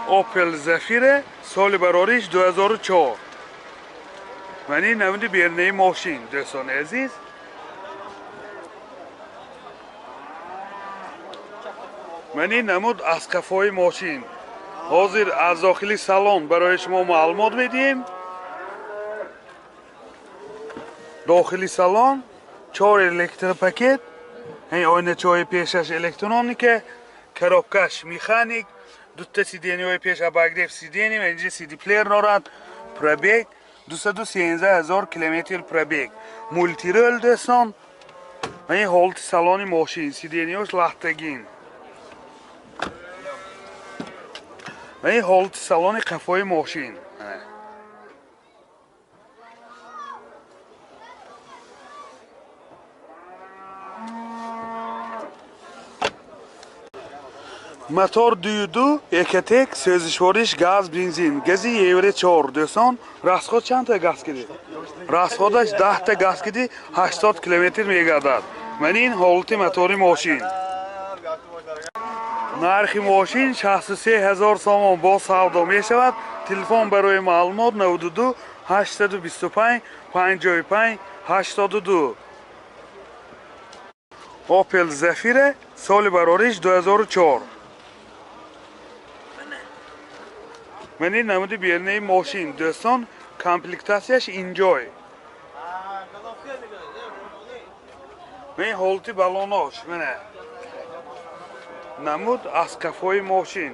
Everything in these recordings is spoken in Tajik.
Opel Zafira соли барориш 2004. Ман ин намуди берунаи мошин, дӯстони азиз. Ман ин намуд аз қафои мошин. Ҳозир аз дохили салон барои шумо маълумот медиҳем. Дохили салон 4 электропакет, оиначаҳои пешаш электроника, коробкаш механик, дута сиденьяҳои пеш обогрев сиденья, инҷа CD плеер дорад, пробег 213 000 километр пробег, мултирол дӯстон. Ин ҳолати салони мошин, сиденьяҳош лахтагин. Ин ҳолати салони қафои мошин. Мотор 2.2 Ecotec, сӯзишвориш газ, бензин, гази Евро 4 дӯстон. Расход чандта газ киди? Расходаш 10та газ киди, 80 километр мегардад. Ман ин ҳолати мотори мошин. Нархи мошин 63 000 сомон бо савдо мешавад. Телефон барои маълумот 92 825 55 82. Opel Zafira соли барориш 2004. Ман ин намуди берунаи мошин дӯстон, комплектатсияш инҷой. Ман ҳолати балонош, мана намуд аз қафои мошин.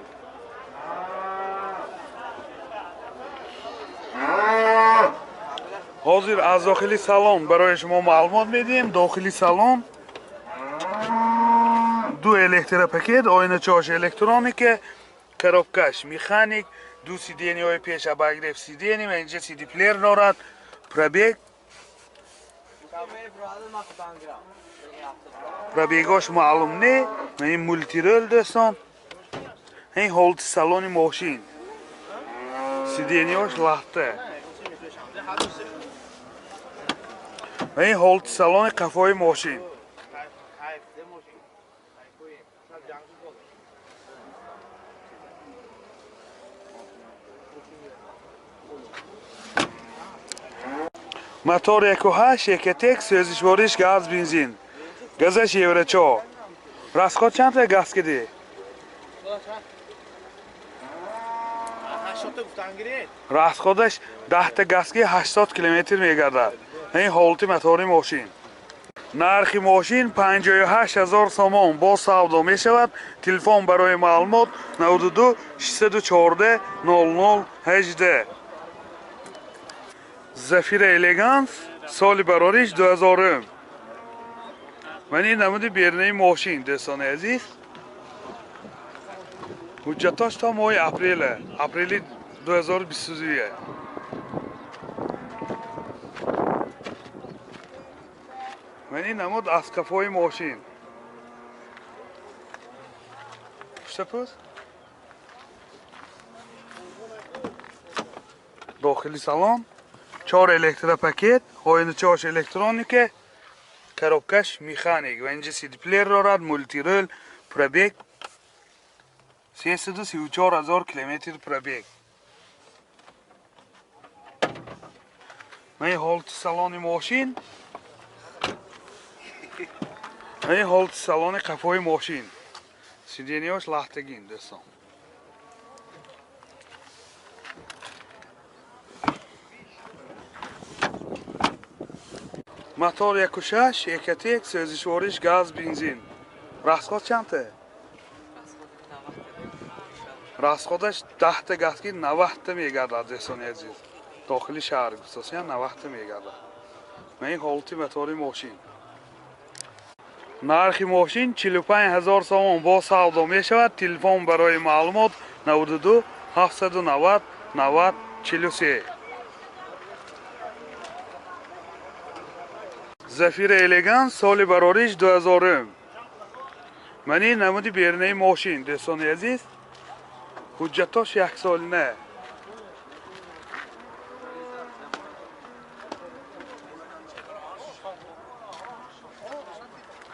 Ҳозир аз дохили салон барои шумо маълумот медиҳем. Дохили салон ду электропакет, оиначаҳош электроника, коробкаш механик, ду сиденьяҳои пеш обогрев сиденья, инҷа CD плеер дорад, пробег пробегош маълум не, ин мултирол дӯстон. Ин ҳолати салони мошин, сиденьяҳош лахта. Ин ҳолати салони қафои мошин. Мотор 1.8 Ecotec, сӯзишвориш газ, бензин, газаш Евро 4. Расход чандта газ киди? Расходаш 10та газ ки 80 километр мегардад. Ин ҳолати мотори мошин. Нархи мошин 58 000 сомон бо савдо мешавад. Телефон барои маълумот 92 614 00 18. Zafira Elegance соли барориш 2000. Ман ин намуди берунаи мошин дӯстони азиз. Ҳуҷҷатош то моҳи апреле, апрели 2022. Ман ин намуд аз қафои мошин. Пуштапӯст? Дохили салон 4 электропакет, оиначаҳош электроника, коробкаш механик ва инҷа CD плеер дорад, мултирол, пробег 334 000 километр пробег. Ман ин ҳолати салони мошин, ман ин ҳолати салони қафои мошин. Сиденьяҳош лахтагин дӯстон. Мотор 1.6 Ecotec, сӯзишвориш газ, бензин. Расход чандта? Расходаш 10та газ ки 90та мегардад дӯстони азиз. Дохили шаҳр гуфтосиям 90та мегардад. Ман ин ҳолати мотори мошин. Нархи мошин 45 000 сомон бо савдо мешавад. Телефон барои маълумот 92 790 90 43. Zafira Elegance соли барориш 2000. Ман ин намуди берунаи мошин дӯстони азиз. Ҳуҷҷатош яксолина.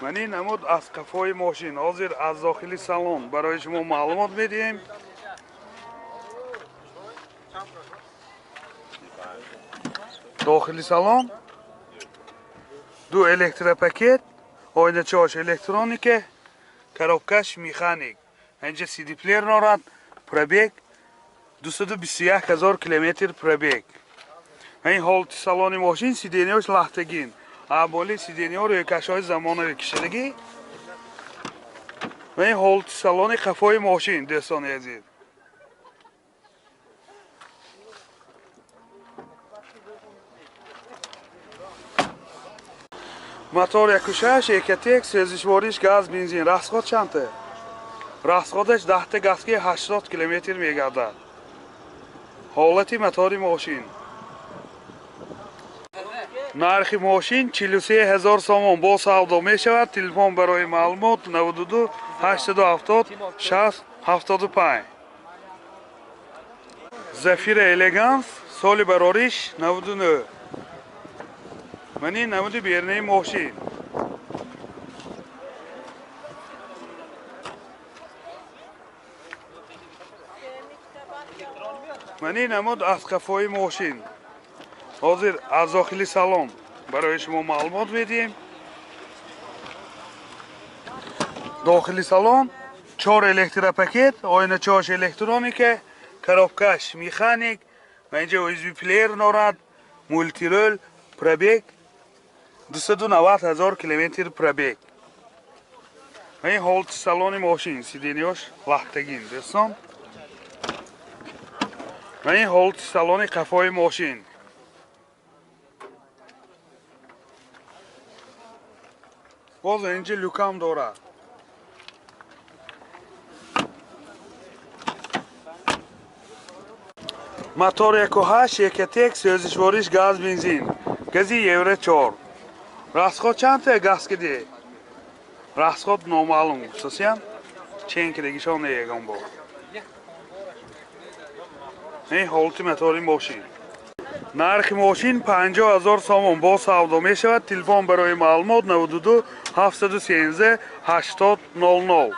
Ман ин намуд аз қафои мошин. Ҳозир аз дохили салон барои шумо маълумот медиҳем. Дохили салон ду электропакет, оиначаош электроника, коробкаш механик. Инҷа CD плеер дорад, пробег 221 ҳазор километр пробег. Ин ҳолати салони мошин, сиденияш лахтагин. Аболи сиденияҳо рӯйкашҳои замонавӣ кишидагӣ. Ва ин ҳолати салони қафои мошин, дӯстони азиз. Мотор 1.6 Экотек, сӯзишвориш газ, бензин. Расход чандта? Расходаш 10 газки 80 километр мегардад. Ҳолати мотори мошин. Нархи мошин 43 ҳазор сомон бо савдо мешавад. Телефон барои маълумот 92 870 60 75. Зафира Элеганс, соли барориш 99. Мани намуди бернаи мошин. Мани намуд аз қафои мошин. Ҳозир аз дохили салон барои шумо маълумот медиҳем. Дохили салон 4 электропакет, оиначаош электроника, коробкаш механик, ва инҷа USB плеер дорад, мултирол, пробег 290 ҳазор километр пробег. Ва ин ҳолати салони мошин, сиденияш лахтагин, дӯстон. Ва ин ҳолати салони қафои мошин. Боз инҷа люкам дорад. Мотор 1.8 Экотек, сӯзишвориш газ, бензин. Гази Евро 4. Расход чандта газ киди? Расход номаълум, хусусан чен кидагишон ягон бор. Ин ҳолати мотори мошин. Нархи мошин 50 ҳазор сомон бо савдо мешавад. Телефон барои маълумот 92 713 80 00.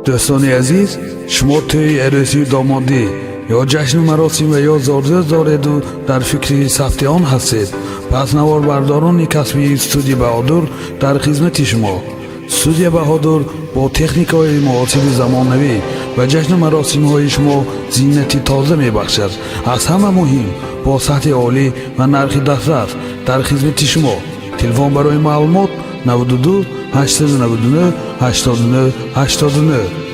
Дӯстони азиз, шумо тӯи арӯсию домодӣ ё ҷашну маросим ва ё зорзӯз дореду дар фикри сабти он ҳастед, пас наворбардорони касбии студия Баҳодур дар хизмати шумо. Студия Баҳодур бо техникаҳои муосири замонавӣ ба ҷашну маросимҳои шумо зинати тоза мебахшад. Аз ҳама муҳим, бо сатҳи олӣ ва нархи дастрас дар хизмати шумо. Телефон барои маълумот 92 899 89 89.